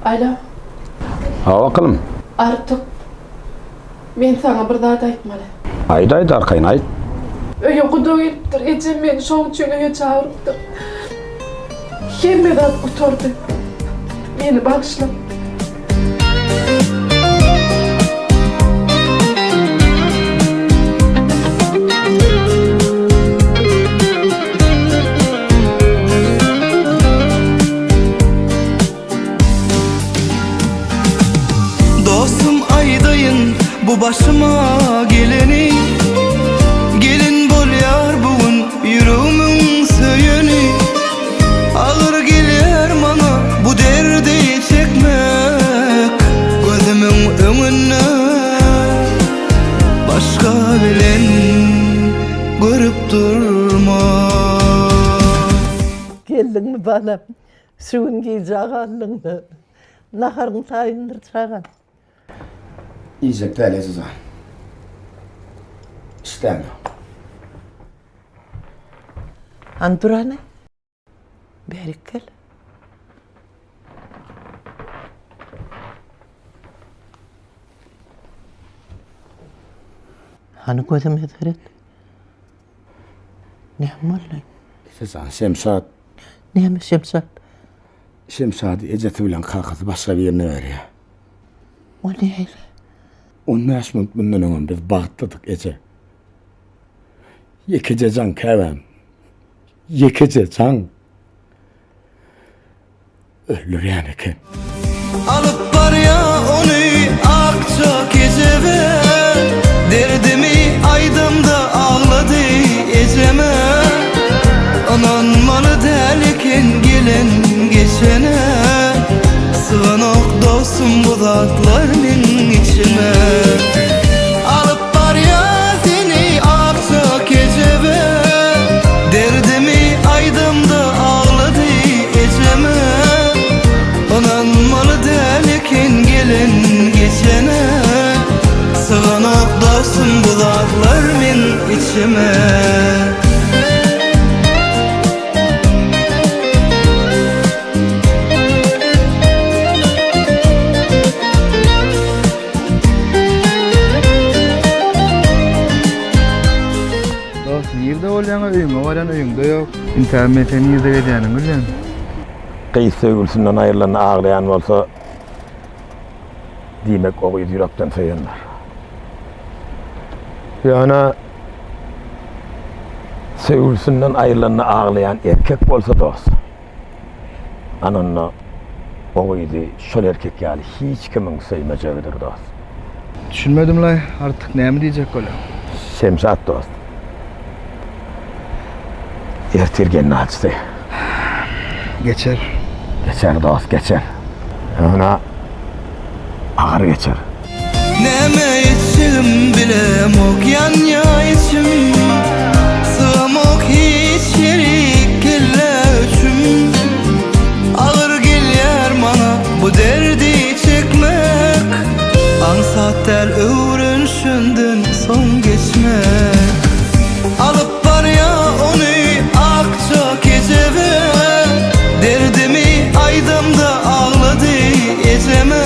Alo. Hawa akylym. Artyk. Men saňa bir zat aýtmaly. Aýt aýt arkaýyn aýt. Öýe guda gelipdir. Ejem meni şoň üçin öýe çagyrypdyr. Hemme zat gutardy. Meni bagyşla. Dostum aýdaýyn bu başyma geleni Gelin bolýar bu gün ýüregimiň söýeni Agyr gelýär maňa bu derdi çekmek Gözümiň öňünde başga bilen görüp durmak. Geldiňmi balam? Şu gün gijä galdyň-da. Naharyň taýyndyr çagam. Iýjek däl eje jan. Işdäm ýok. Hany dur hany. Bärik gel. Hany gözüme seret. Näme boldy? Eje jan, Şemşat. Näme Şemşat? Şemşady ejesi bilen kakasy başga birine berýär. O nähili? 15 minut mundan öňem biz bagtlydyk eje. Ýekeje jaň käbäm. Ýekeje jaň. Öldürýän eken. Alyp barýa ony akja kejebe Derdimi aýdamda aglady ejeme Ynanmaly däl eken gelen geçene Syganok dostum bu zatlar meň içime Alyp barýa seni akja kejebe Derdimi aýdamda aglady ejeme Ynanmaly däl eken gelen geçene Syganok dostum bu zatlar meň içime. Dost nirde bolýaňa öýüňe barýan öýüňde ýok. Intägem men seni nirde gezýäniňi bilýän. Gyz söýgülisinden aýrylanda aglaýan bolsa, diýmek o gyz ýürekden söýendir. Ýöne söýgülisinden aýrylanda aglaýan erkek bolsa dost, Ana onda o gyzy şol erkek ýaly hiç kimiň söýmejegidir dost. Düşünmedimlaý, artyk näme diýjek bolýaň? Şemşat dost. Ertir gelnaljysy. Geçer. Geçer dost, geçer. Ýöne agyr geçer. Näme etjegim bilemok ýanýa içim Sygamok hiç ýerik kellä öçüm Agyr gelýär maňa bu derdi çekmek Aňsat däl öwrenşenden soň geçmek Alyp barýa ony akja kejebe Derdimi aýdamda aglady ejeme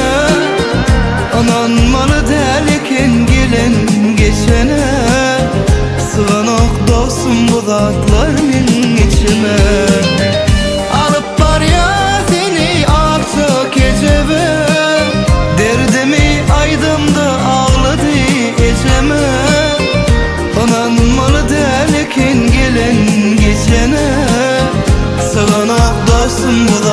Ynanmaly däl eken gelen geçene Syganok dostum bu zatlar meň içime Alyp barýa seni akja kejebe Derdimi aýdamda aglady ejeme Ynanmaly däl eken gelen geçene Syganok dostum bu.